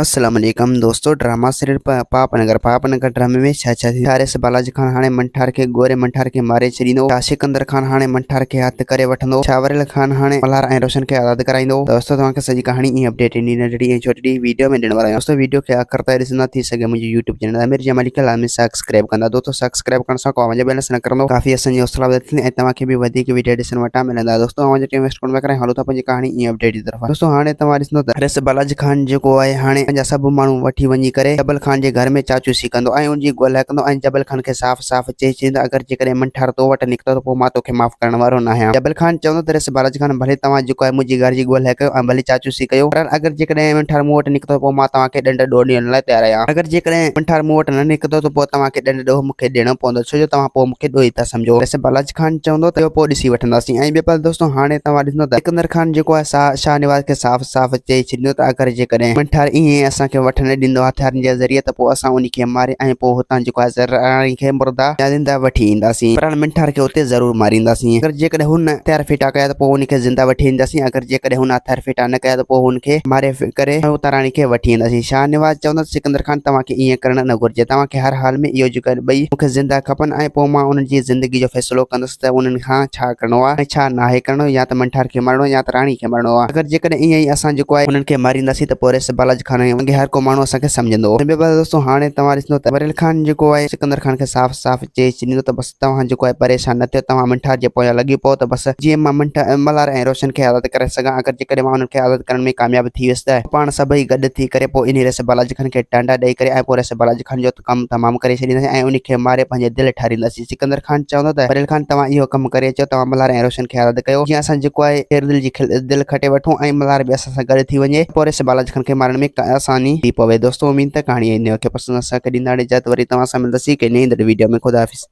السلام عليڪم دوستو ڊراما سيريل پاپ نگر پاپ نگر ڊرامي ۾ ڇا ڇا ٿيندو حارث بالاجي خان هاڻي منٺار کي گوري منٺار کي ماري ڇڏيندو ڇا سڪندر خان هاڻي منٺار کي هٿ ڪري وٺندو ڇا وريل خان هاڻي ملهار ۽ روشن کي آزاد ڪرائيندو دوستو توهان کي سڄي ڪهاڻي ۽ اپڊيٽ انهي ننڍڙي ۽ ڇوٽڙي ويڊيو ۾ ڏيڻ وارو آهيان دوستو ويڊيو کي آخر تائين ڏسندا ٿي سگهي منهنجي يوٽيوب چينل امير جمالي کي لازمي سبسڪرائب ڪندا دوستو سبسڪرائب ڪرڻ سان ڪو اوهان جو بيلنس نه ڪرندو ڪافي اسان جي حوصلا افزائي ٿيندي ۽ توهان کي به وڌيڪ ويڊيو ڏسڻ وٽان ملندا دوستو اوهان جو ٽائيم ويسٽ ڪونه پيا ڪرايون هلو ٿا پنهنجي ڪهاڻي ۽ اپڊيٽ جي طرف. دوستو هاڻي توهان ڏسندو ته رس بلاج خان جيڪو آهي هاڻي پنهنجا سڀ ماڻهو وٺي وڃي ڪري جبل خان جي گهر ۾ چاچوسي ڪندو ۽ ان جي ڳولها ڪندو ۽ جبل خان کي صاف صاف چئي ڇڏيندو اگر جيڪڏهن منٺار تو وٽ نڪتو ته پوء مان توکي معاف ڪرڻ وارو ناهيان جبل خان چوندو ته رس بلاج خان ڀلي توهان جيڪو آهي منهنجي گهر جي ڳولها ڪيو ۽ ڀلي چاچوسي ڪيو پر اگر جيڪڏهن منٺار مون وٽ نڪتو ته پوء مان توهان کي ڏنڊ ڏوهه ڏيڻ لاء تيار آهيان اگر جيڪڏهن منٺار مون وٽ نه نڪتو ته پوء توهان کي ڏنڊ ڏوهه مون کي ڏيڻو پوندو ڇو جو توهان پوء مون کي ڏوهي ٿا سمجهو رس بلاج خان چوندو ته اهو پوء ڏسي وٺنداسين ۽ ٻئي پاسي دوستو هاڻي توهان ڏسندو ته سڪندر خان جيڪو آهي سا شاهنواز کي صاف صاف چئي ڇڏيندو ته اگر جيڪڏهن منٺار ائين ئي اسان کي وٺ نه ڏيندو هٿيارن جي ذريعي ته پوء اسان ان کي ماري ۽ پوء هتان جيڪو آهي راڻي کي مرده يا زنده وٺي اينداسين پر منٺار کي اتي ضرور مارينداسين اگر جيڪڏهن هن هٿيار ڦٽا ڪيا ته پوء ان کي زنده وٺي اينداسين اگر جيڪڏهن هن هٿيار ڦٽا نه ڪيا ته پوء هن کي ماري ڪري ۽ اتان راڻي کي وٺي اينداسين شاهنواز چوندو ته سڪندر خان توهان کي ائين ڪرڻ نه گهرجي توهان کي هر حال ۾ اهو جيڪو آهن ٻئي مون کي زنده کپن ۽ پوء مان انهن جي زندگي جو فيصلو ڪندس ته انهن کان ڇا ڪرڻو آهي ۽ ڇا ناهي ڪرڻو يا ته منٺار کي مارڻو يا ته راڻي کي مارڻو آهي اگر جيڪڏهن ائين ئي اسان جيڪو آهي انهن کي مارينداسين ته پوء ريس بالاج خان وانگي هر ڪو ماڻهو اسان کي سمجهندو ۽ ٻيو بس دوستو هاڻي توهان ڏسندو ته وريل خان جيڪو آهي سڪندر خان کي صاف صاف چئي ڇڏيندو ته بس توهان جيڪو آهي پريشان نه ٿيو توهان منٺار جي پويان لڳي پئو ته بس جيئن مان منٺار ملهار ۽ روشن کي آزاد ڪري سگهان اگر جيڪڏهن مان انهن کي آزاد ڪرڻ ۾ ڪامياب ٿي ويس ته پاڻ سڀئي گڏ ٿي ڪري پوء انهي ريس بالاج خان کي ٽانڊا ڏئي ڪري ۽ پوء ريس بالاج خان جو ڪم تمام ڪري ڇڏينداسين ۽ ان کي ماري پنهنجي دل ٺارينداسين. سڪندر خان چوندو ته وريل خان توهان اهو ڪم ڪري اچو توهان ملهار ۽ روشن کي آزاد ڪيو جيئن اسان جيڪو آهي شيردل جي دل کٽي وٺون ۽ ملهار به اسان سان گڏ ٿي وڃي پوء ريس بالاج خان کي مارڻ ۾ آساني ٿي پوي. دوستو اميد ته ڪهاڻي ۽ نيو کي پسند اسان کي ڏيندا اجازت وري توهان سان ملنداسين ڪنهن نئين ايندڙ ويڊيو ۾ خدا حافظ.